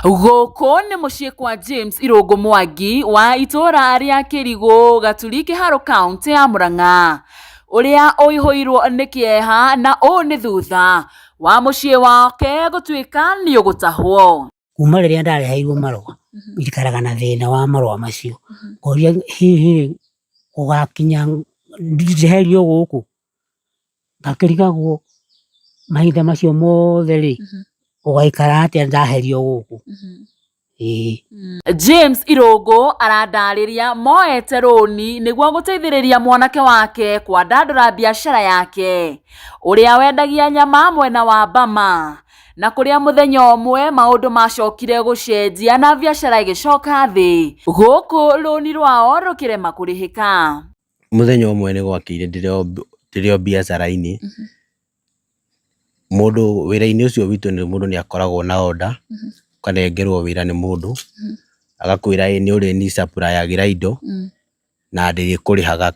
Gũkũ nĩ mũciĩ kwa James Irũngũ Mwangi wa itũũra rĩa Kĩrigũ, Gaturi, Kĩharũ, kauntĩ ya Mũrang'a, ũrĩa ũihũirwo nĩ kĩeha na ũũ nĩ thutha wa mũciĩ wake gũtuĩka nĩ ũgũtahwo. Kuma rĩrĩa ndareheirwo marũa, njikaraga na thĩna wa marũa macio. Ngoria hihi gũgakinya njeherio gũkũ, ngakĩrigagwo mahinda macio mothe rĩ, ũgaikara atĩa ndaherio gũkũ? Ĩĩ. James Irũngũ arandarĩria moete rũni nĩguo gũteithĩrĩria mwanake wake kwandandũra biacara yake ũrĩa wendagia nyama mwena wa Bama na kũrĩa mũthenya ũmwe maũndũ macokire gũcenjia na biacara ĩgĩcoka thĩ gũkũ rũni rwao rũkĩrema kũrĩhĩka. Mũthenya ũmwe nĩ gwakĩire ndĩrĩ o biacara-inĩ, mũndũ wĩra-inĩ ũcio witũ mũndũ nĩ akoragwo na order, ũkanengerwo wĩra nĩ mũndũ, agakwĩra ĩ nĩ ũrĩni supply agĩra indo, na ndĩrĩkũrĩhaga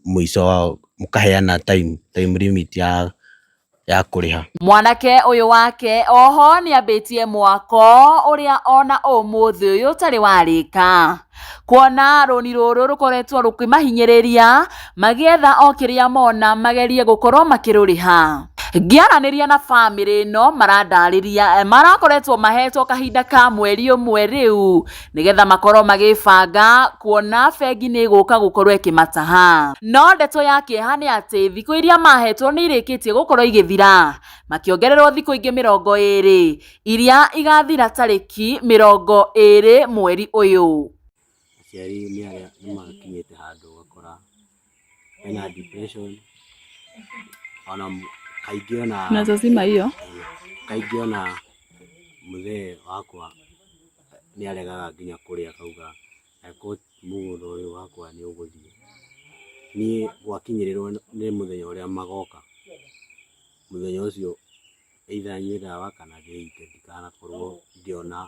mũico wa, mũkaheana time, time limit ya kũrĩha. Mwanake ũyũ wake oho nĩambĩtie mwako ũrĩa ona ũmũthĩ ũyũ ũtarĩ warĩka kuona rũni rũrũ rũkoretwo rũkĩmahinyĩrĩria magĩetha o kĩrĩa mona magerie gũkorwo makĩrũrĩha. Ngĩaranĩria na bamĩrĩ ĩno marandarĩria marakoretwo mahetwo kahinda ka mweri ũmwe rĩu nĩgetha makorwo magĩbanga kuona bengi nĩ ĩgũka gũkorwo ĩkĩmataha. No ndeto ya kĩeha nĩ atĩ thikũ iria mahetwo nĩ irĩkĩtie gũkorwo igĩthira makĩongererwo thikũ ingĩ 20 iria igathira tarĩki 20 mweri ũyũ. Aciari nĩ arĩa nĩ makinyĩte handũ ũgakora mena depression ona kaingĩ ona Unaweza zima hiyo. Kaingĩ ona mũthee wakwa nĩ aregaga nginya kũrĩa, akauga angĩkorwo mũgũnda ũyũ wakwa nĩ ũgũthiĩ. Niĩ gwakinyĩrĩrwo nĩ mũthenya ũrĩa magoka, mũthenya ũcio either nyue ndawa kana ndĩite, ndikanakorwo ngĩona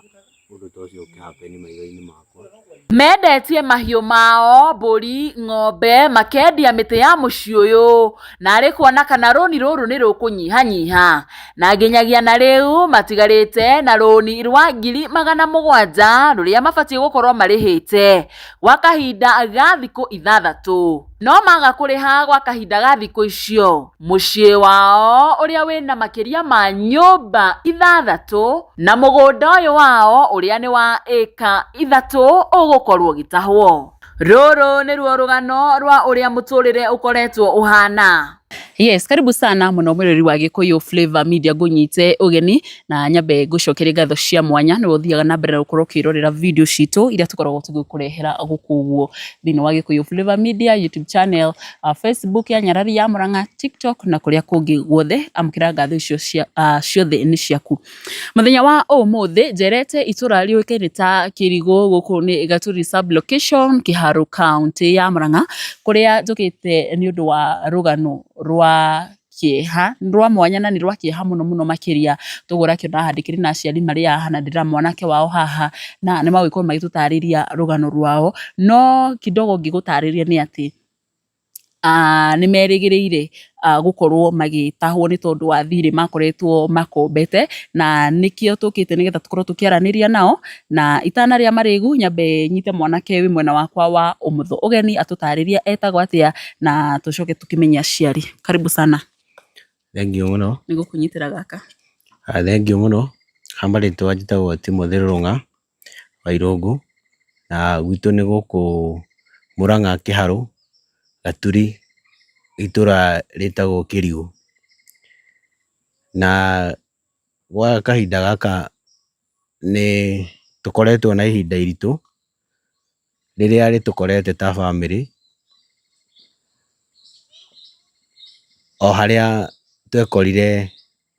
ũndũ ta ũcio ũkĩ happen maitho-inĩ makwa. Mendetie mahiũ mao mbũri, ng'ombe, makendia mĩtĩ ya mũciĩ ũyũ narĩ kuona kana rũni rũrũ nĩ rũkũnyihanyiha na nginyagia na rĩu matigarĩte na rũni rwa 700,000 rũrĩa mabatiĩ gũkorwo marĩhĩte gwa kahinda ga thikũ 6. No maga kũrĩha gwa kahinda ga thikũ icio, mũciĩ wao ũrĩa wĩna makĩria ma nyũmba 6 na mũgũnda ũyũ wao ũrĩa nĩ wa ĩka 3 ũgũkorwo ũgĩtahwo. Rũrũ nĩruo rũgano rwa ũrĩa mũtũrĩre ũkoretwo ũhana. Yes, karibu sana mũno mwĩrori wa Gĩkũyũ Flavor Media, ngũnyite ũgeni na nyambe ngũcokerie ngatho cia mwanya nĩwe ũthiaga na mbere na gũkorwo ũkĩrorera video citũ iria tũkoragwo tũgĩkũrehera gũkũ ũguo thĩinĩ wa Gĩkũyũ Flavor Media YouTube channel, Facebook ya Nyarari ya Mũrang'a, TikTok na kũrĩa kũngĩ guothe. Amũkĩra ngatho icio cia, ciothe nĩ ciaku. Mũthenya wa ũmũthĩ njerete itũra rĩũĩkaine ta Kĩrigũ, gũkũ nĩ Gaturi sub location, Kĩharũ, kaũntĩ ya Mũrang'a, kũrĩa njũkĩte nĩ ũndũ wa rũgano rwa kĩeha, rwa mwanya na nĩ rwa kĩeha mũno mũno makĩria. Toguo ũrakĩona haha ndĩkĩrĩ na aciari marĩ haha na ndĩna mwanake wao haha na nĩ magũgĩkorwo magĩtũtarĩria rũgano rwao. No kidogo ngĩgũtarĩria nĩ atĩ nĩ merĩgĩrĩire gũkorwo magĩtahwo nĩ tondũ wa thirĩ makoretwo makombete, na nĩkĩo tũkĩte nĩgetha tũkorwo tũkĩaranĩria nao. Na itanarĩa marĩgu, nyambe nyite mwanake wĩ mwena wakwa wa ũmotho ũgeni atũtarĩrie etagwo atĩa na tũcoke tũkĩmenye aciari. Karibu sana. Thengiũ mũno. Nĩ gũkũnyitĩra gaka. Thengiũ mũno. Ha marĩtwa njĩtagwo Timothy Rũng'a wa Irũngũ, na gwitũ nĩ gũkũ Mũrang'a Kĩharũ, Gaturi, itũra rĩtagwo Kĩrigũ. Na gwa kahinda gaka nĩ tũkoretwo na ihinda iritũ rĩrĩa rĩtũkorete ta bamĩrĩ, o harĩa twekorire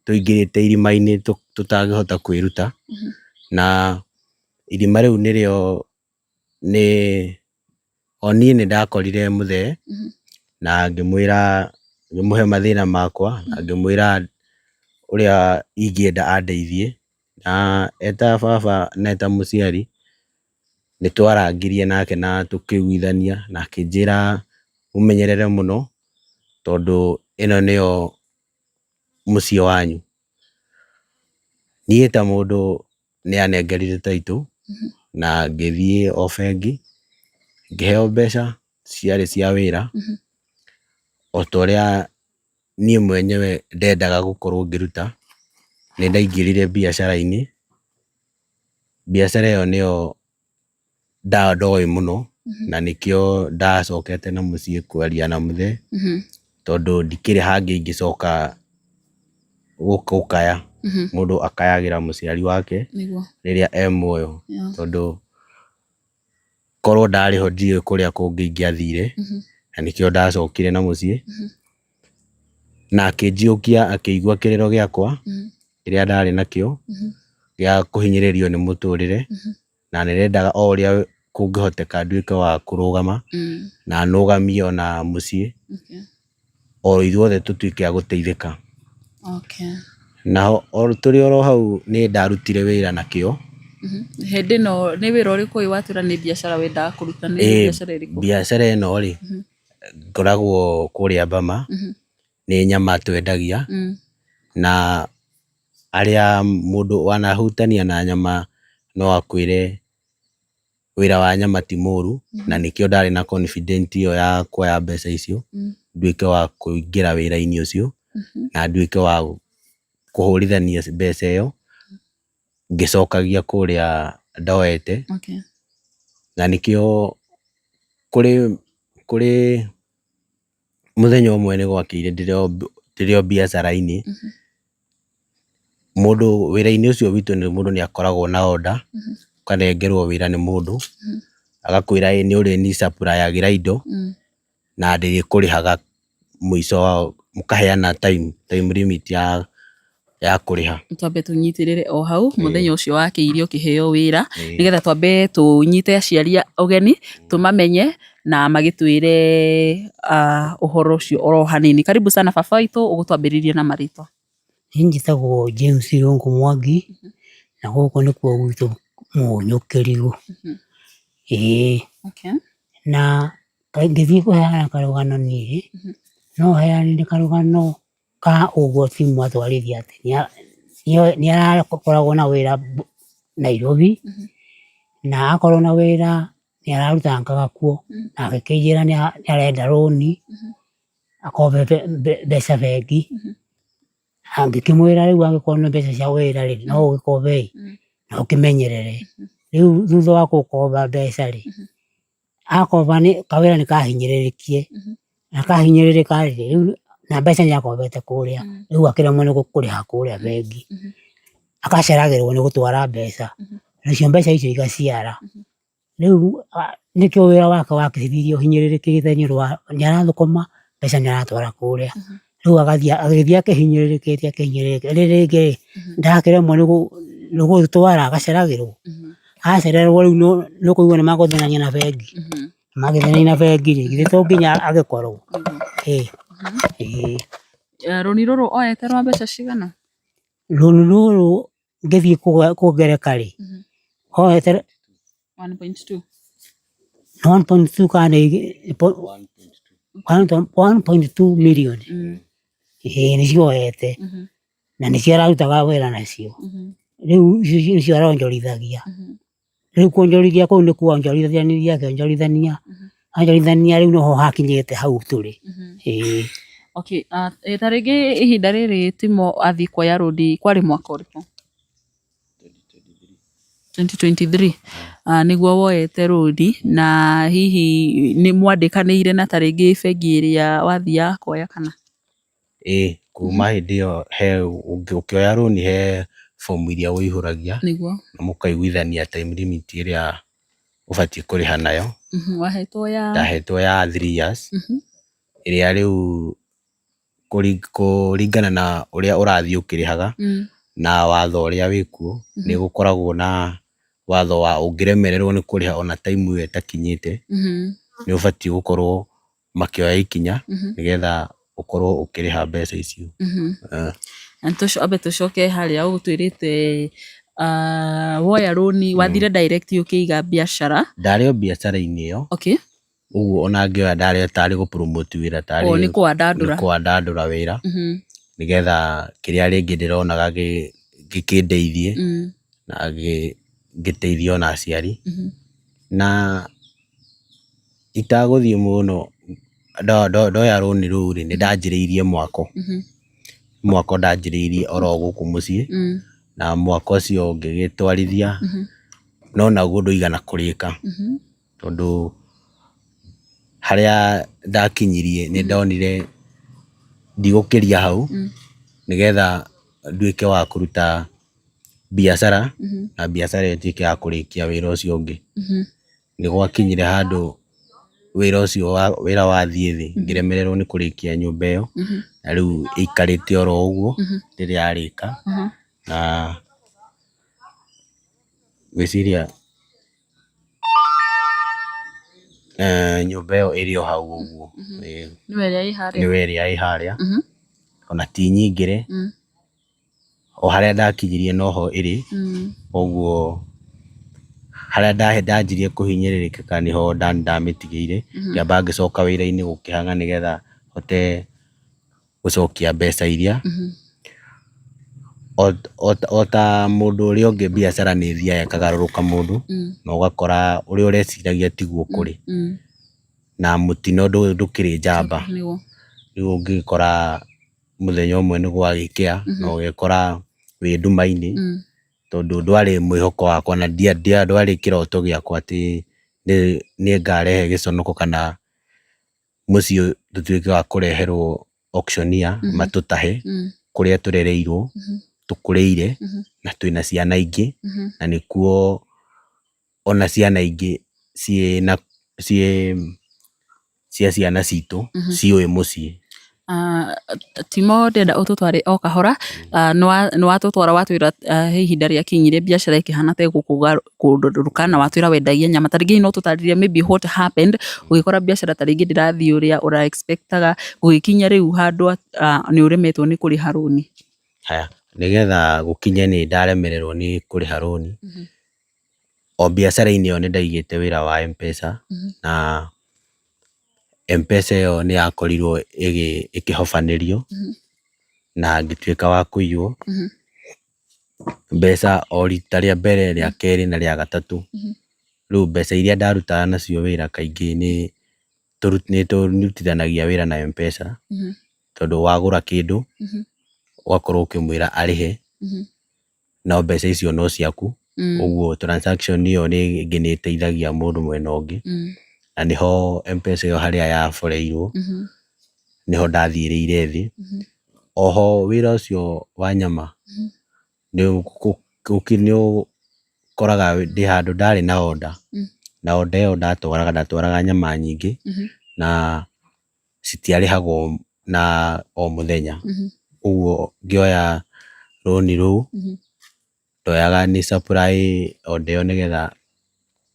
tũingĩrĩte irima-inĩ tũtangĩhota kwĩruta, na irima rĩu nĩrĩo nĩ o niĩ nĩ ndakorire mũthee na ngĩmwĩra, ngĩmũhe mathĩna makwa na ngĩmwĩra ũrĩa ingĩenda andeithie, na eta baba na eta mũciari nĩ twarangirie nake na tũkĩiguithania na akĩnjĩra mũmenyerere mũno tondũ ĩno nĩyo mũciĩ wanyu. Niĩ ta mũndũ nĩ anengerire title na ngĩthiĩ o bengi ngĩheo mbeca ciarĩ cia wĩra o ta ũrĩa niĩ mwenyewe ndendaga gũkorwo ngĩruta. Nĩ ndaingĩrire biacara-inĩ, biacara ĩyo nĩyo ndoĩ mũno na nĩkĩo ndacokete na mũciĩ kwaria na mũthee tondũ ndikĩrĩ hangĩ ingĩcoka gũkaya. Mũndũ akayagĩra mũciari wake rĩrĩa e muoyo tondũ korwo ndarĩ ho ndiũĩ kũrĩa kũngĩ ingĩathire na nĩkĩo ndacokire na mũciĩ na akĩnjiũkia akĩigua kĩrĩro gĩakwa kĩrĩa ndarĩ nakĩo gĩa kũhinyĩrĩrio nĩ mũtũrĩre na nĩndendaga o ũrĩa kũngĩhoteka nduĩke wa kũrũgama na nũgamie ona mũciĩ o ithuothe tũtuĩke a gũteithĩka. Naho o tũrĩ oro hau nĩ ndarutire wĩra na kĩo. Hĩndĩ ĩno nĩ wĩra ũrĩkũ ũyũ watwĩra nĩ biacara wendaga kũruta nĩ biacara ĩrĩkũ? Biacara ĩno rĩ, ngoragwo kũrĩa Bama, nĩ nyama twendagia na arĩa mũndũ wanahutania na nyama no akwĩre wĩra wa nyama ti mũru na nĩkĩo ndarĩ na confident ĩyo ya kuoya mbeca icio nduĩke wa kũingĩra wĩra-inĩ ũcio na nduĩke wa kũhũrithania mbeca ĩyo ngĩcokagia kũrĩa ndoete. Na nĩkĩo kũrĩ kũrĩ mũthenya ũmwe nĩ gwakĩire ndĩrĩ o biacara-inĩ, mũndũ wĩra-inĩ ũcio witũ mũndũ nĩ akoragwo na order, ũkanengerwo wĩra nĩ mũndũ, agakwĩra ĩ nĩ ũrĩni supply agĩra indo na ndĩrĩkũrĩhaga mũico wa, mũkaheana time, time limit ya kũrĩha. Twambe tũnyitĩrĩre o hau mũthenya ũcio wakĩire ũkĩheo wĩra nĩgetha twambe tũnyite aciari ũgeni tũmamenye na magĩtwĩre ũhoro ũcio oro hanini. Karibu sana baba witũ ũgũtwambĩrĩria na marĩtwa. Niĩ njĩtagwo James Irũngũ Mwangi, na gũkũ nĩkuo gwitũ Mũnyũ Kĩrigũ. Ĩĩ na ngĩthiĩ kũheana karũgano niĩ, no heanire karũgano ka ũguo Tim atwarithia atĩ nĩ arakoragwo na wĩra Nairobi, na akorwo na wĩra nĩ ararutangaga kuo, na agĩkĩnjĩra nĩ arenda rũni, akombe mbeca bengi, ngĩkĩmwĩra rĩu angĩkorwo nĩ mbeca cia wĩra rĩ, no ũgĩkombe ĩ, na ũkĩmenyerere. Rĩu thutha wa gũkomba mbeca rĩ, akomba kawĩra nĩ kahinyĩrĩrĩkie, na kahinyĩrĩrĩka rĩ, rĩu na mbeca nĩ akombete kũrĩa, rĩu akĩremwo nĩ kũrĩha kũrĩa bengi, agaceragĩrwo nĩ gũtwara mbeca, nacio mbeca icio igaciara. Rĩu nĩkĩo wĩra wake wakĩthire ũhinyĩrĩrĩkĩte nĩ ũndũ wa nĩ arathũkũma mbeca nĩ aratwara kũrĩa, rĩu agathiĩ agĩthiĩ akĩhinyĩrĩrĩkĩte akĩhinyĩrĩrĩkĩte, rĩrĩ rĩngĩ rĩ, ndakĩremwo nĩ gũtwara agaceragĩrwo, acererwo rĩu nĩ ũkũigua nĩ magũthĩnania na bengi, magĩthĩnania na bengi rĩ, githĩ to nginya agĩkorwo? Ĩĩ ĩĩ. Rũni rũrũ oete rwa mbeca cigana? Rũni rũrũ ngĩthiĩ kũngereka rĩ, oete 1.2. 1.2 kana 1.2 million ĩĩ nĩcio oete na nĩcio ararutaga wĩra nacio, rĩu icio nĩcio aronjorithagia, rĩu kuonjorithia kũu nĩ kuonjorithania akĩonjorithania, onjorithania rĩu noho hakinyĩte hau tũrĩ, ĩĩ. Okay, ta rĩngĩ ihinda rĩrĩ Timo athiĩ kuoya rũni kwarĩ mwaka ũrĩkũ? 2023 nĩguo woete rũni na hihi nĩ mwandĩkanĩire na ta rĩngĩ bengi ĩrĩa wathiaga kuoya kana? Ĩĩ kuma hĩndĩ ĩyo he ũkĩoya rũni he bomu iria ũihũragia Nĩguo. na mũkaiguithania time limit ĩrĩa ũbatiĩ kũrĩha nayo. Wahetwo ya? Ndahetwo ya 3 years ĩrĩa rĩu kũringana na ũrĩa ũrathiĩ ũkĩrĩhaga na watho ũrĩa wĩkuo, nĩ gũkoragwo na watho wa ũngĩremererwo nĩ kũrĩha ona time ĩyo ĩtakinyĩte, nĩ ũbatiĩ gũkorwo makĩoya ikinya nĩgetha ũkorwo ũkĩrĩha mbeca icio. Na ambe tũcoke harĩa ũgũtwĩrĩte woya rũni wathire direct ũkĩiga biacara. Ndarĩ o biacara-inĩ ĩyo. Ũguo ona ngĩoya ndarĩ tarĩ gũ promote wĩra tarĩ nĩ kũwandandũra, nĩ kũwandandũra wĩra nĩgetha kĩrĩa rĩngĩ ndĩronaga gĩkĩndeithie. Na ngĩteithia ona aciari. Na itagũthiĩ mũno ndoya rũni rũu rĩ, nĩ ndanjĩrĩirie mwako. Mwako ndanjĩrĩirie oro gũkũ mũciĩ, na mwako ũcio ngĩgĩtwarithia, no naguo ndũigana kũrĩka, tondũ harĩa ndakinyirie nĩ ndonire ndigũkĩria hau, nĩgetha nduĩke wa kũruta biacara, na biacara ĩyo ĩtuĩke ya kũrĩkia wĩra ũcio ũngĩ. Nĩ gwakinyire handũ wĩra ũcio wĩra wathiĩ thĩ, ngĩremererwo nĩ kũrĩkia nyũmba ĩyo, na rĩu ĩikarĩte oro ũguo ndĩrĩ yarĩka, na ngwĩciria nyũmba ĩyo ĩrĩ o hau ũguo, nĩyo ĩrĩa ĩ harĩa, ona ti nyingĩre, o harĩa ndakinyirie noho ĩrĩ, koguo harĩa ndanjirie kũhinyĩrĩrĩka nĩho ndamĩtigĩire, ngĩamba ngĩcoka wĩra-inĩ gũkĩhang'a nĩgetha hote gũcokia mbeca iria, ota mũndũ ũrĩa ũngĩ biacara nĩ ĩthiaga ĩkagarũrũka mũndũ, na ũgakora ũrĩa ũreciragia tiguo kũrĩ, na mũtino ndũkĩrĩ njamba, rĩu ũngĩgĩkora mũthenya ũmwe nĩ gwagĩkĩa na ũgekora wĩ nduma-inĩ, tondũ ndwarĩ mwĩhoko wakwa na ndwarĩ kĩroto gĩakwa atĩ nĩ ngarehe gĩconoko kana mũciĩ tũtuĩke wa kũreherwo auctioneer matũtahe kũrĩa tũrereirwo, tũkũrĩire na twĩna ciana ingĩ, na nĩkuo ona ciana ingĩ ciĩna ciĩ cia ciana citũ ciũĩ mũciĩ. Timo ndĩrenda ũtũtware o kahora, nĩ watũtwara watwĩra he ihinda rĩakinyire biacara ĩkĩhana ta ĩgũkũgarũrũka na watwĩra wendagia nyama, ta rĩngĩ no ũtũtarĩrie maybe what happened ũgĩkora biacara ta rĩngĩ ndĩrathiĩ ũrĩa ũra expect aga gũgĩkinya rĩu handũ nĩ ũremetwo nĩ kũrĩha rũni. Haya, nĩgetha gũkinye nĩ ndaremererwo nĩ kũrĩha rũni, o biacara-inĩ ĩyo nĩ ndaigĩte wĩra wa M-Pesa, na M-Pesa ĩyo nĩ yakorirwo ĩkĩhobanĩrio na ngĩtuĩka wa kũiywo mbeca o rita rĩa mbere, rĩa kerĩ na rĩa gatatũ. Rĩu mbeca iria ndarutaga nacio wĩra kaingĩ nĩ tũrutithanagia wĩra na M-Pesa, tondũ wagũra kĩndũ ũgakorwo ũkĩmwĩra arĩhe, no mbeca icio no ciaku, ũguo transaction ĩyo rĩngĩ nĩ ĩteithagia mũndũ mwena ũngĩ, na nĩho M-Pesa ĩyo harĩa yaboreirwo, nĩho ndathiĩrĩire thĩ. Oho wĩra ũcio wa nyama nĩ ũkoraga ndĩ handũ ndarĩ na order, na order ĩyo ndatwaraga, ndatwaraga nyama nyingĩ, na citiarĩhagwo na o mũthenya. Ũguo ngĩoya rũni rũu, ndoyaga nĩ supply order ĩyo nĩgetha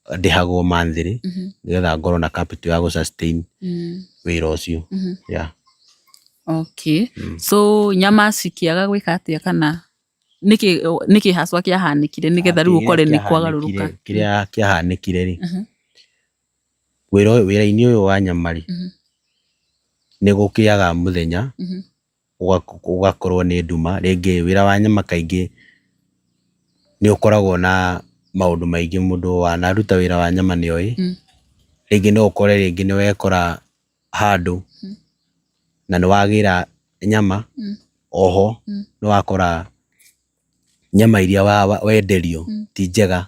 ndĩhagwo monthly, nĩgetha ngorwo na capital ya gũ sustain wĩra ũcio. Yeah. Okay. So nyama cikĩaga gwĩka atĩa kana nĩkĩ haswa kĩahanĩkire nĩgetha rĩu ũkore nĩ kwagarũrũka? Kĩrĩa kĩahanĩkire rĩ, wĩra-inĩ ũyũ wa nyama rĩ, nĩ gũkĩaga mũthenya ũgakorwo nĩ nduma, rĩngĩ wĩra wa nyama kaingĩ nĩ ũkoragwo na maũndũ maingĩ, mũndũ wanaruta wĩra wa nyama nĩ oĩ, rĩngĩ no ũkore rĩngĩ nĩ wekora handũ na nĩ wagĩra nyama, oho nĩ wakora nyama iria wenderio ti njega,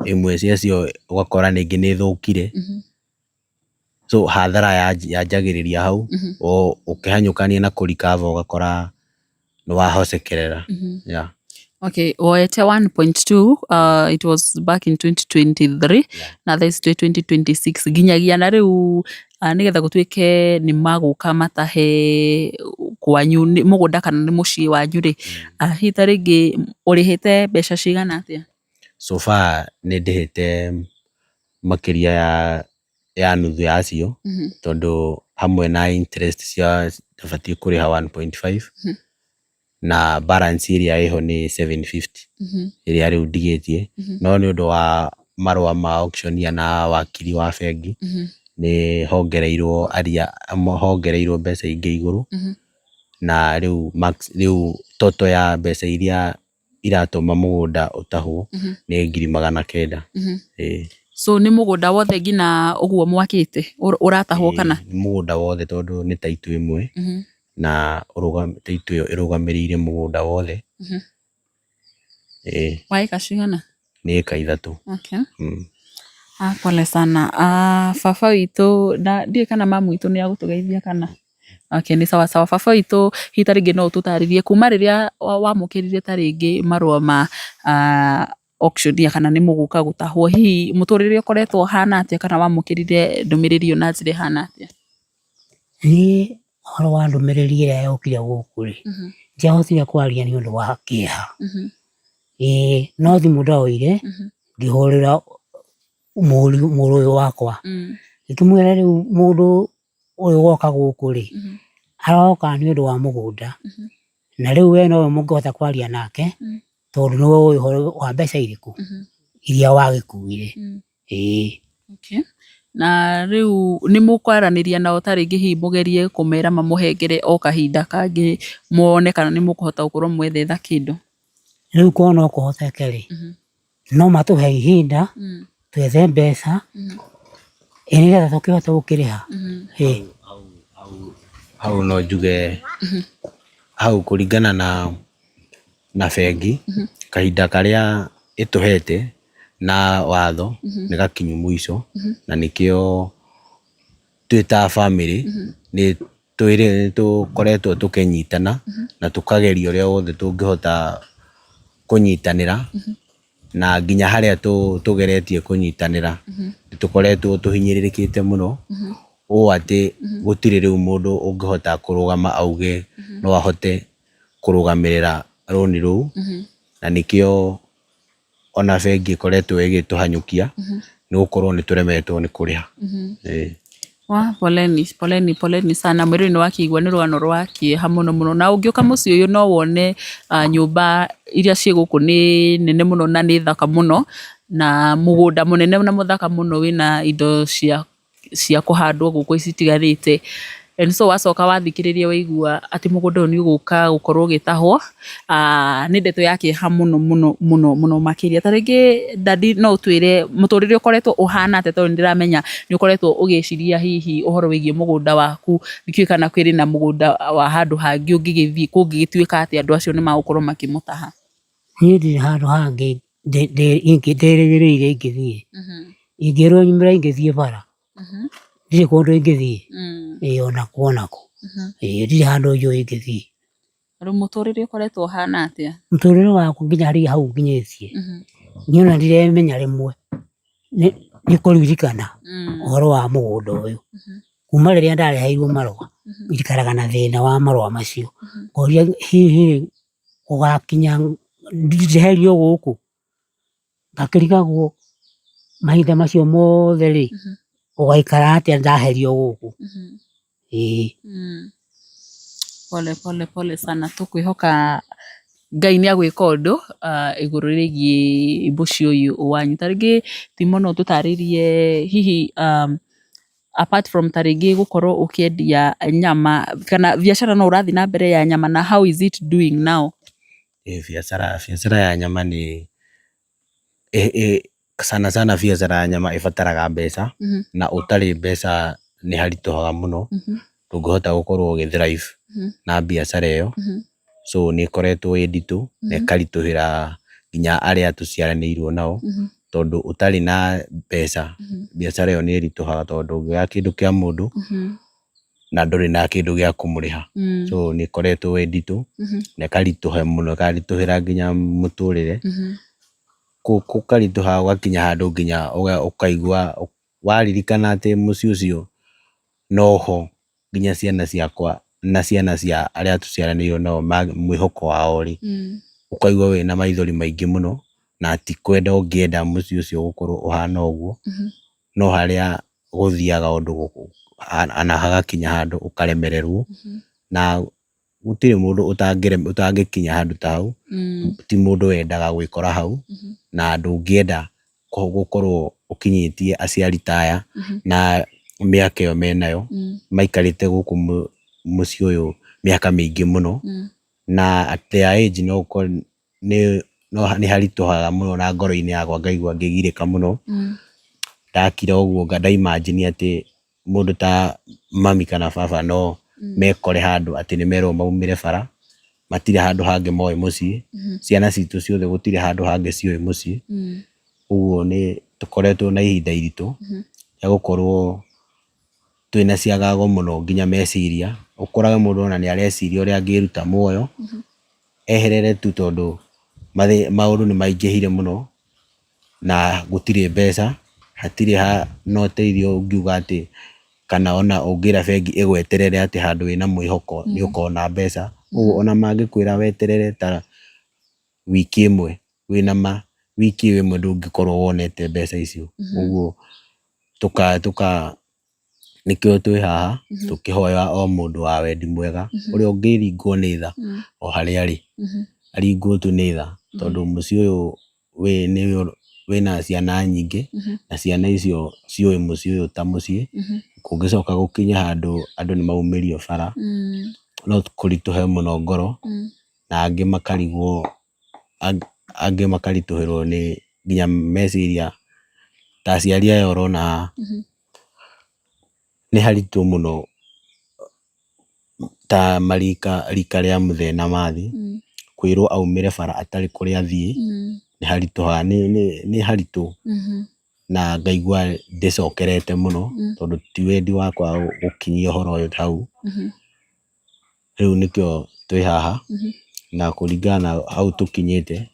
imwe ciacio ũgakora rĩngĩ nĩ ithũkire, so hathara yanjagĩrĩria hau, ũkĩhanyũkania na kũ recover ũgakora nĩ wahocekerera, yeah. Okay, woete 1.2, it was back in 2023 na thaa ici twĩ 2026, nginyagia na rĩu nĩgetha gũtuĩke nĩ magũka matahe kwanyu mũgũnda kana nĩ mũciĩ wanyu rĩ, hihi ta rĩngĩ ũrĩhĩte mbeca cigana atĩa? So far nĩ ndĩhĩte makĩria ya nuthu yacio, tondũ hamwe na interest cia ndabatiĩ kũrĩha 1.5, na balance ĩrĩa ĩho nĩ 750 ĩrĩa rĩu ndigĩtie, no nĩ ũndũ wa marũa ma auctioneer na wakiri wa bengi nĩ hongereirwo aria hongereirwo mbeca ingĩ igũrũ, na rĩu max rĩu total ya mbeca iria iratũma mũgũnda ũtahwo nĩ 900,000. Ĩĩ. So nĩ mũgũnda wothe nginya ũguo mwakĩte ũratahwo kana? Nĩ mũgũnda wothe tondũ nĩ taitũ ĩmwe na taitũ ĩyo ĩrũgamĩrĩire mũgũnda wothe. Ĩĩ. Wa ĩka cigana? Nĩ ĩka 3. Okay. Ah, pole sana. Ah, baba witũ na ndiũĩ kana mamu witũ nĩ agũtũgeithia kana? Okay, nĩ sawa sawa. Baba witũ hihi ta rĩngĩ no ũtũtarĩrie kuma rĩrĩa wamũkĩrire ta rĩngĩ marũa ma auction ya kana nĩ mũgũka gũtahwo, hihi mũtũrĩre ũkoretwo ũhana atĩa kana wamũkĩrire ndũmĩrĩri ĩyo na njĩra ĩhana atĩa? Niĩ ũhoro wa ndũmĩrĩri ĩrĩa yokire gũkũ rĩ, ndiahotire kwaria nĩ ũndũ wa kĩeha. Ĩĩ no thimũ ndoire ngĩhũrĩra mũrũ ũyũ wakwa, ngĩkĩmwĩra rĩu mũndũ ũyũ woka gũkũ rĩ, aroka nĩ ũndũ wa mũgũnda, na rĩu we nowe mũngĩhota kwaria nake, tondũ nĩwe ũĩ ũhoro wa mbeca irĩkũ iria wagĩkuire. Ĩĩ. Okay. Na rĩu nĩ mũkwaranĩria nao ta rĩngĩ hihi mũgerie kũmera mamũhengere o kahinda kangĩ muone kana nĩ mũkũhota gũkorwo mwethetha kĩndũ? Rĩu korwo no kũhoteke rĩ, no matũhe ihinda twethe mbeca ĩ nĩgetha tũkĩhote gũkĩrĩha. Ĩĩ. Hau no njuge hau kũringana na bengi kahinda karĩa ĩtũhete na watho nĩ gakinyu mũico, na nĩkĩo twĩ ta bamĩrĩ nĩ tũkoretwo tũkĩnyitana na tũkageria ũrĩa wothe tũngĩhota kũnyitanĩra, na nginya harĩa tũgeretie kũnyitanĩra nĩ tũkoretwo tũhinyĩrĩrĩkĩte mũno ũũ atĩ gũtirĩ rĩu mũndũ ũngĩhota kũrũgama auge no ahote kũrũgamĩrĩra rũni rũu, na nĩkĩo ona bengi ĩkoretwo ĩgĩtũhanyũkia nĩ gũkorwo nĩ tũremetwo nĩ kũrĩha. Wa poleni poleni poleni sana mwĩrĩ nĩ wakĩigua nĩ rũgano rwa kĩeha mũno mũno, na ũngĩũka mũciĩ ũyũ no wone nyũmba iria ciĩ gũkũ nĩ nene mũno na nĩ thaka mũno, na mũgũnda mũnene na mũthaka mũno wĩna indo cia kũhandwo gũkũ citiganĩte. And so wacoka wathikĩrĩria waigua atĩ mũgũnda ũyũ nĩ ũgũka gũkorwo ũgĩtahwo, nĩ ndeto ya kĩeha mũno mũno mũno mũno makĩria. Ta rĩngĩ daddy no ũtwĩre mũtũrĩre ũkoretwo ũhana atĩa, tondũ nĩ ndĩramenya nĩ ũkoretwo ũgĩciria hihi ũhoro wĩgiĩ mũgũnda waku, ndikĩũĩ kana kũrĩ na mũgũnda wa handũ hangĩ ũngĩgĩthiĩ kũngĩgĩtuĩka atĩ andũ acio nĩ magũkorwo makĩmũtaha. Niĩ ndirĩ handũ hangĩ ndĩrĩgĩrĩire ingĩthiĩ, ingĩrwo nyumĩre ingĩthiĩ bara, ndirĩ kũndũ ingĩthiĩ, ĩĩ ona kũ ona kũ, ĩĩ ndirĩ handũ njũĩ ingĩthiĩ. Rĩu mũtũrĩre ũkoretwo ũhana atĩa? Mũtũrĩre wakwa nginya harĩa hau nginyĩtie, niĩ ona ndiremenya rĩmwe nĩ kũririkana ũhoro wa mũgũnda ũyũ. Kuma rĩrĩa ndareheirwo marũa, njikaraga na thĩna wa marũa macio, ngoria hihi gũgakinya njeherio gũkũ, ngakĩrigagwo mahinda macio mothe rĩ, ũgaikara atĩa ndaherio gũkũ? Ĩĩ. Pole pole pole sana, tũkwĩhoka Ngai nĩ agwĩka ũndũ igũrũ rĩgiĩ mũciĩ ũyũ wanyu. Ta rĩngĩ Timo no ũtũtarĩrie hihi apart from ta rĩngĩ gũkorwo ũkĩendia nyama kana biacara no ũrathiĩ na mbere ya nyama na how is it doing now? Biacara ya nyama nĩ sana sana biacara ya nyama ĩbataraga mbeca, na ũtarĩ mbeca nĩ haritũhaga mũno, ndũngĩhota gũkorwo ũgĩ thrive na biacara ĩyo, so nĩ ĩkoretwo ĩ nditũ na ĩkaritũhĩra nginya arĩa tũciaranĩirwo nao, tondũ ũtarĩ na mbeca biacara ĩyo nĩ ĩritũhaga tondũ ndũngĩoya kĩndũ kĩa mũndũ na ndũrĩ na kĩndũ gĩa kũmũrĩha, so nĩ ĩkoretwo ĩ nditũ na ĩkaritũha mũno, ĩkaritũhĩra nginya mũtũrĩre, gũkaritũha gũgakinya handũ nginya ũkaigua waririkana atĩ mũciĩ ũcio noho nginya ciana ciakwa na ciana cia arĩa tũciaranĩirwo nao mwĩhoko wao rĩ, ũkaigua wĩna maithori maingĩ mũno, na ti kwenda ũngĩenda mũciĩ ũcio gũkorwo ũhana ũguo, no harĩa gũthiaga ũndũ na hagakinya handũ ũkaremererwo, na gũtirĩ mũndũ ũtangĩkinya handũ ta hau, ti mũndũ wendaga gwĩkora hau, na ndũngĩenda gũkorwo ũkinyĩtie aciari ta aya na mĩaka ĩyo menayo, maikarĩte gũkũ mũciĩ ũyũ mĩaka mĩingĩ mũno, na at their age no ũkore nĩ no nĩ haritũhaga mũno na ngoro-inĩ yakwa ngaigua ngĩgirĩka mũno. Ndakira ũguo nda imagine atĩ mũndũ ta mami kana baba no mekore handũ atĩ nĩ merwo maumĩre bara, matirĩ handũ hangĩ moĩ mũciĩ, ciana citũ ciothe gũtirĩ handũ hangĩ ciũĩ mũciĩ. Ũguo nĩ tũkoretwo na ihinda iritũ rĩa gũkorwo twĩna ciagago mũno nginya meciria, ũkorage mũndũ ona nĩ areciria ũrĩa angĩruta muoyo, eherere tu tondũ maũndũ nĩ maingĩhire mũno na gũtirĩ mbeca, hatirĩ na ũteithio ũngiuga atĩ kana ona ũngĩra bengi ĩgweterere atĩ handũ wĩna mwĩhoko nĩ ũkona mbeca, ũguo ona mangĩkwĩra weterere ta wiki ĩmwe wĩna ma wiki ĩyo ĩmwe ndũngĩkorwo wonete mbeca icio, ũguo nĩkĩo twĩ haha tũkĩhoya o mũndũ wa wendi mwega ũrĩa ũngĩringwo nĩ tha o harĩa arĩ, aringwo tu nĩ tha tondũ mũciĩ ũyũ wĩna ciana nyingĩ na ciana icio ciũĩ mũciĩ ũyũ ta mũciĩ, kũngĩcoka gũkinye handũ andũ nĩ maumĩrio bara no kũritũhe mũno ngoro na angĩ makarigwo, angĩ makaritũhĩrwo nĩ nginya meciria ta aciari aya ũrona haha, nĩ haritũ mũno ta marika rika rĩa mũthee na mathi, kwĩrwo aumĩre bara atarĩ kũrĩa athiĩ, nĩ haritũhaga, nĩ haritũ na ngaigua ndĩcokerete mũno tondũ ti wendi wakwa gũkinyia ũhoro ũyũ hau. Rĩu nĩkĩo twĩ haha na kũringana na hau tũkinyĩte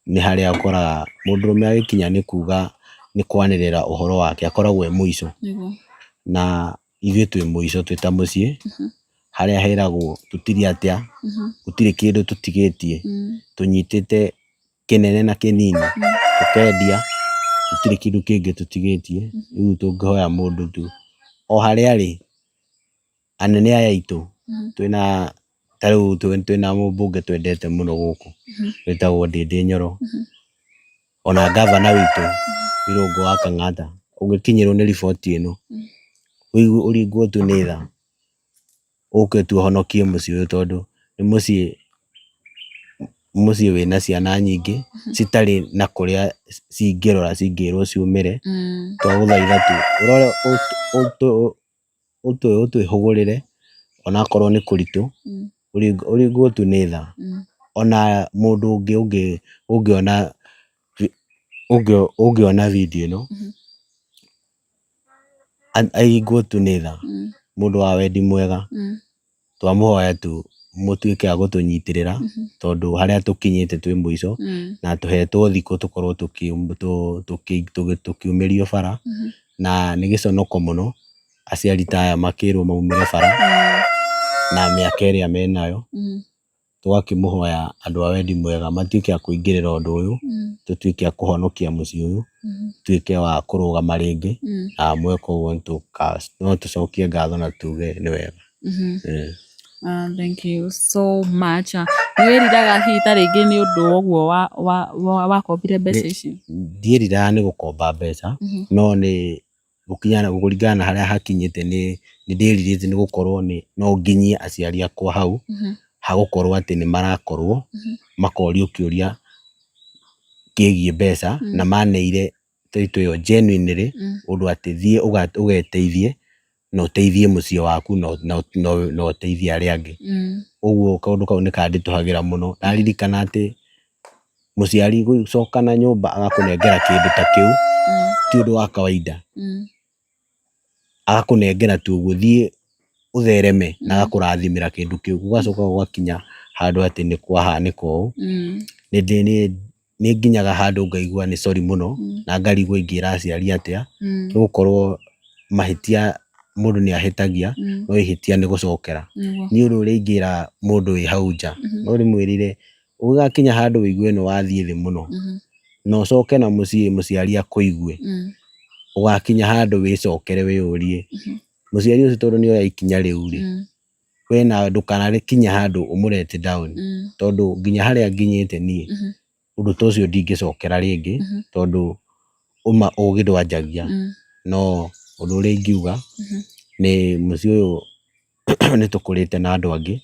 nĩ harĩa ũkoraga mũndũrũme agĩkinya nĩ kuga nĩ kwanĩrĩra ũhoro wake akoragwo e mũico, na ithuĩ twĩ mũico twĩ ta mũciĩ harĩa heragwo tũtirĩ atĩa, gũtirĩ kĩndũ tũtigĩtie, tũnyitĩte kĩnene na kĩnini tũkendia, gũtirĩ kĩndũ kĩngĩ tũtigĩtie, rĩu tũngĩhoya mũndũ tu o harĩa arĩ anene aya aitũ twĩna ta rĩu twĩna mũmbunge twendete mũno gũkũ wĩtagwo Ndĩndĩ Nyoro, ona ngavana witũ Irũngũ wa Kang'ata, ũngĩkinyĩrwo nĩ riboti ĩno ũringwo tu nĩ tha ũke tu ũhonokie mũciĩ ũyũ tondũ nĩ mũciĩ mũciĩ wĩna ciana nyingĩ citarĩ na kũrĩa cingĩrora cingĩrwo ciumĩre, twagũthaitha tu ũrore ũtwĩhũgũrĩre onakorwo nĩ kũritũ, ũringwo tu nĩ tha. Ona mũndũ ũngĩ ũngĩona video ĩno, aringwo tu nĩ tha, mũndũ wa wendi mwega, twamũhoya tu mũtuĩke a gũtũnyitĩrĩra tondũ harĩa tũkinyĩte twĩ mũico na tũhetwo thikũ tũkorwo tũkiumĩrio bara na nĩ gĩconoko mũno aciari ta aya makĩrwo maumĩre bara na mĩaka ĩrĩa menayo, tũgakĩmũhoya andũ a wendi mwega matuĩke a kũingĩrĩra ũndũ ũyũ, tũtuĩke a kũhonokia mũciĩ ũyũ, tuĩke wa kũrũgama rĩngĩ na mweka ũguo no tũcokie ngatho na tuge nĩ wega. Thank you so much. Nĩ wĩriraga hihi ta rĩngĩ nĩ ũndũ wa ũguo wakombire mbeca icio? Ndiĩriraga nĩ gũkomba mbeca, no nĩ kũringana na harĩa hakinyĩte nĩ ndĩrirĩte nĩ gũkorwo no nginyie aciari akwa hau, hagũkorwo atĩ nĩ marakorwo makorio kĩũria kĩgiĩ mbeca na maneire title ĩyo genuinely ũndũ atĩ thiĩ ũgeteithie na ũteithie mũciĩ waku na ũteithie arĩa angĩ. Ũguo kaũndũ kau nĩ kanditũhagĩra mũno ndaririkana atĩ mũciari gũcoka na nyũmba agakũnengera kĩndũ ta kĩu ti ũndũ wa kawaida. Agakũnengera tu ũguo thiĩ ũthereme na agakũrathimĩra kĩndũ kĩu, gũgacoka gũgakinya handũ atĩ nĩ kwahanĩka ũũ. Nĩ nginyaga handũ ngaigua nĩ sorry mũno na ngarigwo ingĩra aciari atĩa, nĩ gũkorwo mahĩtia mũndũ nĩ ahĩtagia no ihĩtia nĩ gũcokera. Niĩ ũndũ ũrĩa ingĩra mũndũ wĩ hau nja no ndĩmwĩrire ũgĩgakinya handũ wĩigue nĩ wathiĩ thĩ mũno na ũcoke na mũciĩ mũciari akũigue, ũgakinya handũ wĩcokere wĩyũrie mũciari ũcio tondũ nĩ oya ikinya rĩu rĩ, we nawe ndũkanakinye handũ ũmũ let down tondũ nginya harĩa nginyĩte niĩ ũndũ ta ũcio ndingĩcokera rĩngĩ tondũ ũma ũgĩ ndwanjagia no ũndũ ũrĩa ingiuga nĩ mũciĩ ũyũ nĩ tũkũrĩte na andũ angĩ.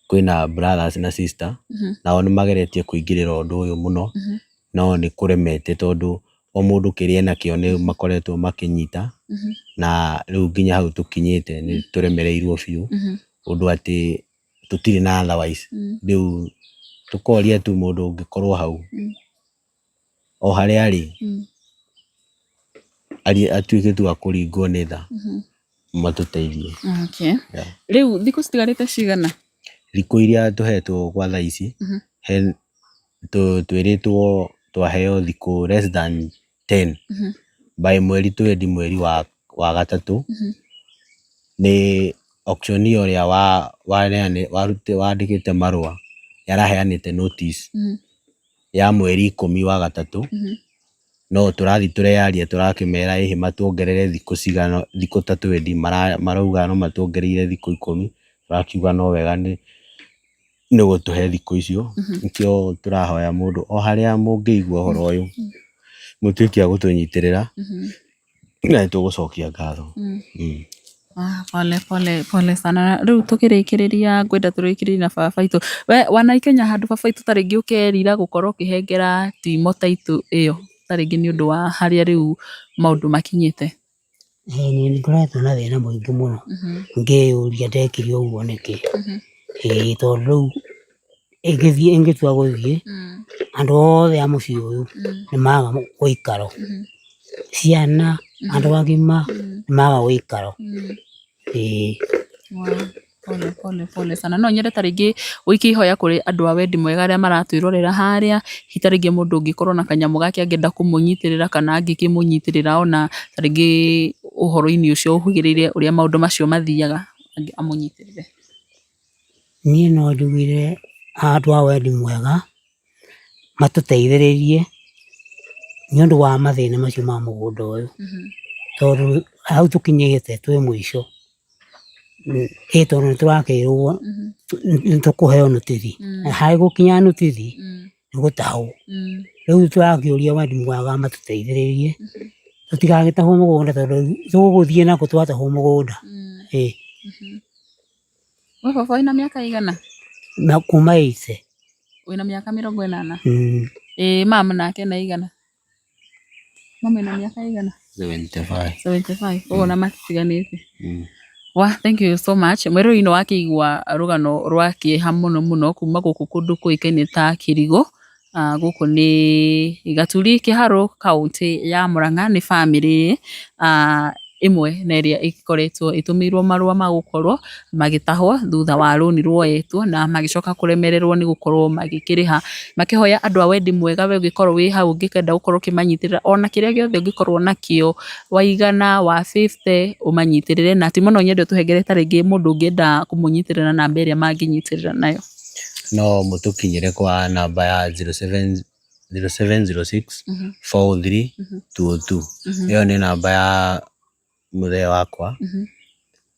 Kwĩna brothers na sister, nao nĩ mageretie kũingĩrĩra ũndũ ũyũ mũno, no nĩ kũremete tondũ o mũndũ kĩrĩa enakĩo nĩ makoretwo makĩnyita, na rĩu nginya hau tũkinyĩte nĩ tũremereirwo biũ, ũndũ atĩ tũtirĩ na otherwise. Rĩu tũkoria tu mũndũ ũngĩkorwo hau, o harĩa arĩ, atuĩke tu wa kũringwo nĩ tha, matũteithie. Okay. Yeah. Rĩu thikũ citigarĩte cigana? Thikũ iria tũhetwo gwa thaa ici, he twĩrĩtwo twaheo thikũ less than 10 by mweri twendi mweri wa gatatũ, nĩ auctioneer ũrĩa wandĩkĩte marũa nĩ araheanĩte notice ya mweri ikũmi wa gatatũ, no tũrathiĩ tũreyaria tũrakĩmera ĩhĩ matuongerere thikũ cigana, thikũ ta twendi, marauga no matuongereire thikũ ikũmi, tũrakiuga no wega nĩ gũtũhe thikũ icio, nĩkĩo tũrahoya mũndũ o harĩa mũngĩigua ũhoro ũyũ, mũtuĩke a gũtũnyitĩrĩra, na nĩ tũgũcokia ngatho. Ah, pole pole pole sana. Rĩu tũkĩrĩkĩrĩria ngwenda tũrĩkĩrĩrie na baba witũ. We wanaikenya handũ baba witũ ta rĩngĩ ũkerira gũkorwo ũkĩhengera timo taitũ ĩyo ta rĩngĩ nĩ ũndũ wa harĩa rĩu maũndũ makinyĩte. Ĩĩ nĩ ngoretwo na thĩna mũingĩ mũno ngĩyũria ndekire ũguo nĩkĩ. Ĩĩ tondũ rĩu ĩngĩthiĩ ĩngĩtua gũthiĩ, andũ othe a mũciĩ ũyũ nĩ maga ũikaro. Ciana, andũ agima nĩ maga ũikaro. Ĩĩ. Pole pole pole sana. No nyende ta rĩngĩ ũikie ihoya kũrĩ andũ a wendi mwega arĩa maratwĩrorera harĩa, hihi ta rĩngĩ mũndũ ũngĩkorwo na kanyamũ gake angĩenda kũmũnyitĩrĩra kana angĩkĩmũnyitĩrĩra ona ta rĩngĩ ũhoro-inĩ ũcio ũhĩgĩrĩire ũrĩa maũndũ macio mathiaga amũnyitĩrĩre. Niĩ no njugire andũ a wendi mwega matũteithĩrĩrie nĩ ũndũ wa mathĩna macio ma mũgũnda ũyũ, tondũ hau tũkinyĩte twĩ mũico. Ĩ tondũ nĩ tũrakĩrwo nĩ tũkũheo notithi, na harĩ gũkinya notithi nĩ gũtahwo. Rĩu tũrakĩũria wendi mwega matũteithĩrĩrie tũtigagĩtahwo mũgũnda tondũ tũgũthiĩ nakũ twatahwo mũgũnda. Ĩ. We baba wĩna mĩaka ĩigana? Na kuma 80. Wĩna mĩaka 80? Ĩ mama nake ena ĩigana? Mama ena mĩaka ĩigana? 75. 75. Ũguo ona matitiganĩte. Wa, thank you so much. Mwĩroreri nĩ wakĩigua rũgano rwa kĩeha mũno mũno kuma gũkũ kũndũ kũĩkaine ta Kĩrigũ. Gũkũ nĩ Gaturi Kĩharũ kaũntĩ ya Mũrang'a nĩ bamĩrĩ ĩmwe na ĩrĩa ĩkoretwo ĩtũmĩirwo marũa ma gũkorwo magĩtahwo thutha wa rũni ruoetwo na magĩcoka kũremererwo nĩ gũkorwo magĩkĩrĩha. Makĩhoya andũ a wendi mwega we ũngĩkorwo wĩ hau ũngĩkenda gũkorwo ũkĩmanyitĩrĩra ona kĩrĩa gĩothe ũngĩkorwo nakĩo wa igana, wa 50 ũmanyitĩrĩre. Na ti mũno nyende ũtũhengere ta rĩngĩ mũndũ ũngĩenda kũmũnyitĩrĩra namba ĩrĩa mangĩnyitĩrĩra nayo. No mũtũkinyĩre kwa namba ya 0706 43 202. Ĩyo nĩ namba ya mũthee wakwa,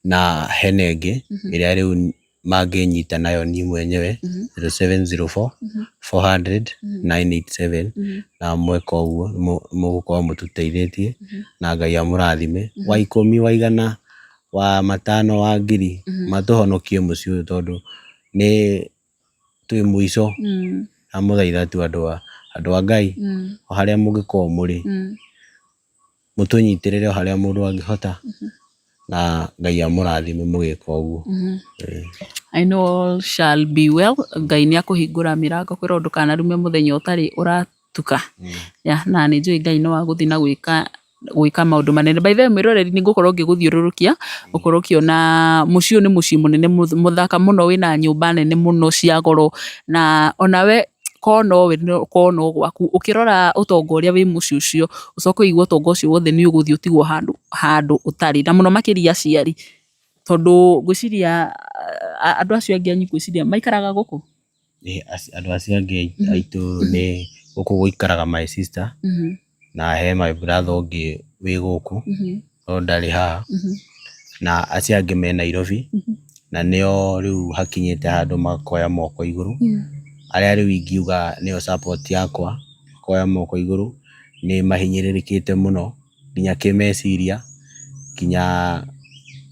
na hena ĩngĩ ĩrĩa rĩu mangĩnyita nayo niĩ mwenyewe 0704 400 987, na mweka ũguo mũgũkorwo mũtũteithĩtie, na Ngai amũrathime. Wa ikũmi, wa igana, wa matano, wa ngiri, matũhonokie mũciĩ ũyũ tondũ nĩ twĩ mũico. Ndamũthaitha tu andũ a Ngai, o harĩa mũngĩkorwo mũrĩ, mũtũnyitĩrĩre o harĩa mũndũ angĩhota, na Ngai amũrathime mũgĩka ũguo. I know all shall be well. Ngai nĩ akũhingũra mĩrango kwĩrwo ndũkanarume mũthenya ũtarĩ ũratuka. Yeah, na nĩ njũĩ Ngai no agũthiĩ na gwĩka maũndũ manene. By the way mwĩroreri nĩ ngũkorwo ngĩgũthiũrũrũkia ũkorwo ũkĩona mũciĩ ũyũ nĩ mũciĩ mũnene mũthaka mũno wĩna nyũmba nene mũno cia goro, na onawe korwo nowe korwo no gwaku ũkĩrora ũtonga ũrĩa wĩ mũciĩ ũcio ũcoke ũigue ũtonga ũcio wothe nĩ ũgũthiĩ ũtigwo handũ ũtarĩ, na mũno makĩria aciari, tondũ ngwĩciria andũ acio angĩ anyu ngwĩciria maikaraga gũkũ? Andũ acio angĩ aitũ nĩ gũkũ gũikaraga my sister, na he my brother ũngĩ wĩ gũkũ no ndarĩ haha, na acio angĩ me Nairobi, na nĩo rĩu hakinyĩte handũ makoya moko igũrũ, arĩa rĩu ingiuga nĩo support yakwa, makoya moko igũrũ, nĩ mahinyĩrĩrĩkĩte mũno nginya kĩmeciria, nginya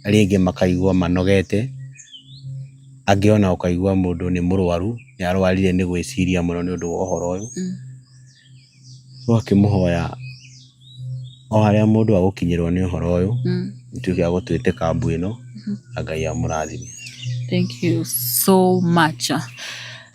rĩngĩ makaigua manogete. Angĩ ona ũkaigua mũndũ nĩ mũrwaru, nĩ arwarire nĩ gwĩciria mũno nĩ ũndũ wa ũhoro ũyũ. Ũgakĩmũhoya o harĩa mũndũ agũkinyĩrwo nĩ ũhoro ũyũ, atuĩke wa gũtwĩtĩka mbu ĩno, na Ngai amũrathime. Thank you so much.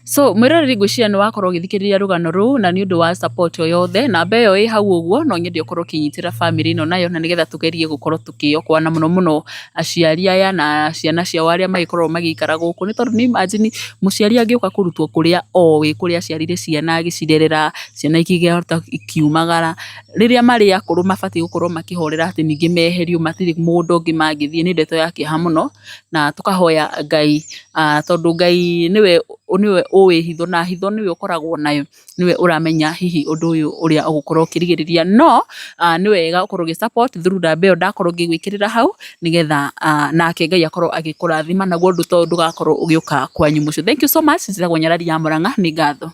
So mwĩroreri ngwĩciria nĩ wakorwo ũgĩthikĩrĩria rũgano rũu na nĩ ũndũ wa support o yothe namba ĩyo ĩ hau ũguo no nyende ũkorwo ũkĩnyitĩra family ĩno nayo na nĩgetha tũgerie gũkorwo tũkĩokoa na mũno mũno aciari aya na ciana ciao arĩa magĩkoragwo magĩikara gũkũ nĩ tondũ nĩ imagine mũciari angĩũka kũrutwo kũrĩa oĩ kũrĩa aciarire ciana agĩcirerera ciana ikĩhota ikiumagara rĩrĩa marĩ akũrũ mabatiĩ gũkorwo makĩhorera atĩ ningĩ meherio matirĩ mũndũ ũngĩ mangĩthiĩ nĩ ndeto ya kĩeha mũno na tũkahoya Ngai tondũ Ngai nĩwe nĩwe ũĩ hitho na hitho nĩwe ũkoragwo nayo nĩwe ũramenya hihi ũndũ ũyũ ũrĩa ũgũkorwo ũkĩrigĩrĩria no nĩ wega ũkorwo ũgĩ support through namba ĩyo ndakorwo ngĩgwĩkĩrĩra hau nĩgetha nake Ngai akorwo agĩkũrathima naguo ũndũ ta ũyũ ndũgakorwo ũgĩũka kwanyu mũciĩ. Thank you so much. Njĩtagwo Nyarari ya Mũrang'a, nĩ ngatho.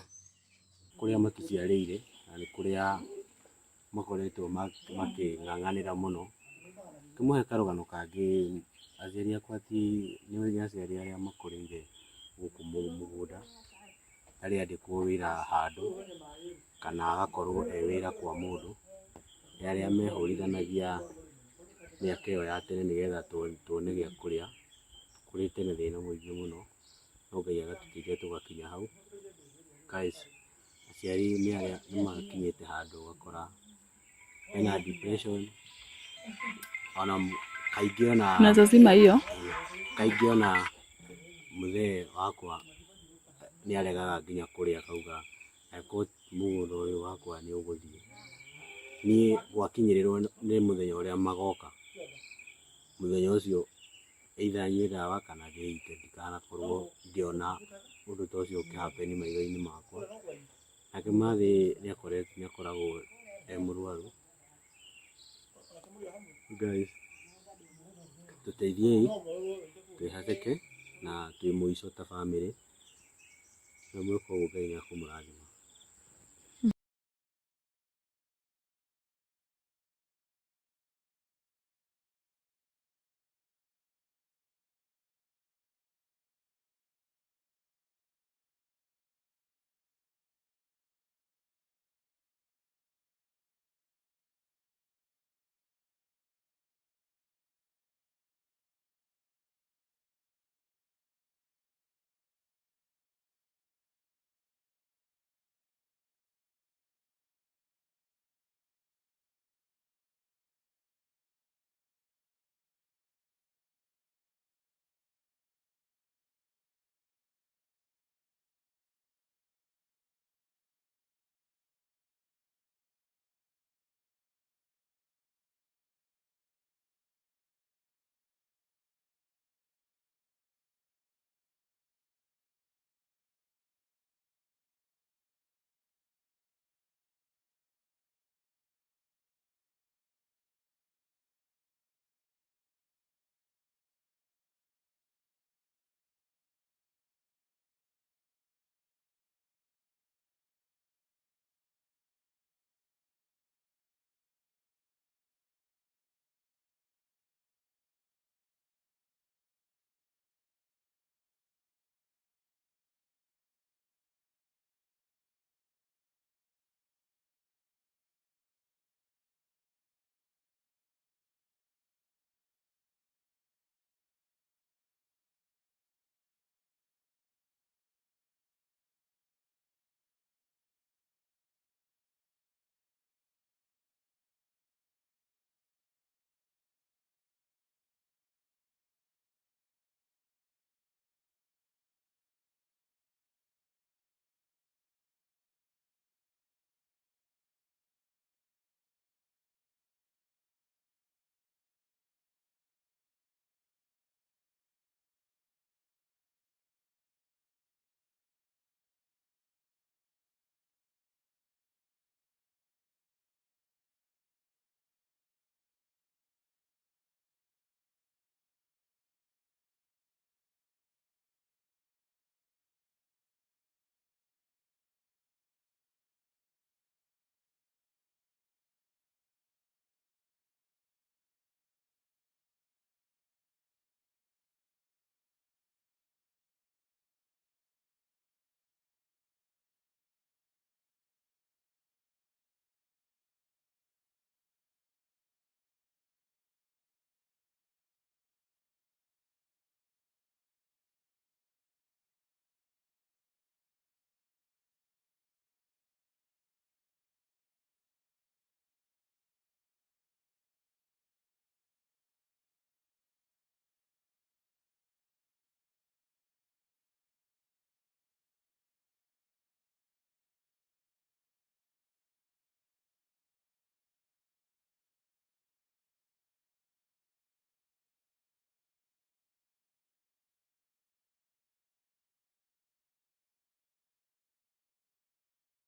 Kũrĩa matũciarĩire na nĩ kũrĩa makoretwo makĩng'ang'anĩra mũno. Ngĩmũhe karũgano kangĩ, aciari akwa ti nĩ aciari arĩa makũrĩire gũkũ mũgũnda, arĩa andĩkwo wĩra handũ kana agakorwo e wĩra kwa mũndũ, nĩ arĩa mehũrithanagia mĩaka ĩyo ya tene nĩgetha tuone gĩa kũrĩa. Tũkũrĩte na thĩna mũingĩ mũno, no Ngai agatũteithia tũgakinya hau. Guys, aciari nĩ arĩa nĩ makinyĩte handũ ũgakora ena depression ona kaingĩ ona Unaweza hiyo. Kaingĩ ona mũthee wakwa nĩ aregaga nginya kũrĩa akauga angĩkorwo mũgũnda ũyũ wakwa nĩ ũgũthiĩ, niĩ gwakinyĩrĩrwo nĩ mũthenya ũrĩa magoka, mũthenya ũcio either nyue ndawa kana ndĩite ndikanakorwo ngĩona ũndũ ta ũcio ũkĩ happen maitho-inĩ makwa. Nake Mathĩ nĩ akoragwo e mũrwaru. Guys, tũteithiei twĩhacĩke na twĩ mũico ta bamĩrĩ, na mweka ũguo Ngai nĩ ekũmũrathima.